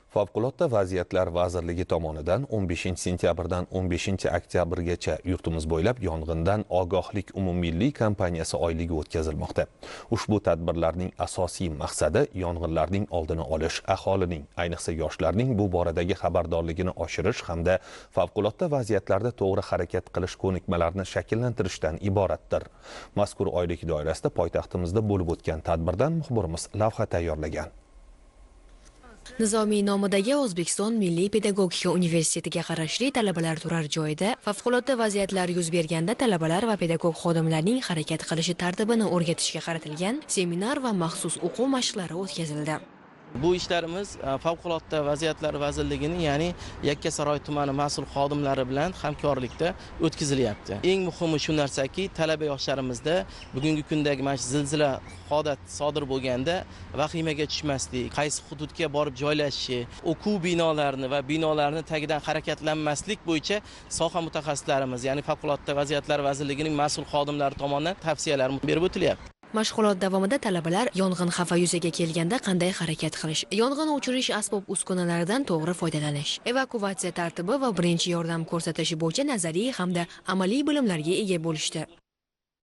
Favqulodda vaziyatlar vazirligi tomonidan 15 sentyabrdan 15 oktyabrgacha yurtimiz bo'ylab yong'indan ogohlik umummilliy kampaniyasi oyligi o'tkazilmoqda. Ushbu tadbirlarning asosiy maqsadi yong'inlarning oldini olish, aholining, ayniqsa yoshlarning bu boradagi xabardorligini oshirish hamda favqulodda vaziyatlarda to'g'ri harakat qilish ko'nikmalarini shakllantirishdan iboratdir. Mazkur oylik doirasida poytaxtimizda bo'lib o'tgan tadbirdan muxbirimiz lavha tayyorlagan. Nizomiy nomidagi O'zbekiston Milliy pedagogika universitetiga qarashli talabalar turar joyida favqulodda vaziyatlar yuz berganda talabalar va pedagog xodimlarning harakat qilishi tartibini o'rgatishga qaratilgan seminar va maxsus o'quv mashqlari o'tkazildi. Bu ishlarimiz Favqulodda vaziyatlar vazirligining, ya'ni Yakkasaroy tumani mas'ul xodimlari bilan hamkorlikda o'tkazilyapti. Eng muhimi shu narsaki, talaba yoshlarimizda bugungi kundagi mana shu zilzila holat sodir bo'lganda vahimaga tushmaslik, qaysi hududga borib joylashishi, o'quv binolarini va binolarni tagidan harakatlanmaslik bo'yicha soha mutaxassislarimiz, ya'ni Favqulodda vaziyatlar vazirligining mas'ul xodimlari tomonidan tavsiyalar berib o'tilyapti. Mashg'ulot davomida talabalar yong'in xavfi yuzaga kelganda qanday harakat qilish, yong'in o'chirish asbob-uskunalaridan to'g'ri foydalanish, evakuatsiya tartibi va birinchi yordam ko'rsatish bo'yicha nazariy hamda amaliy bilimlarga ega bo'lishdi.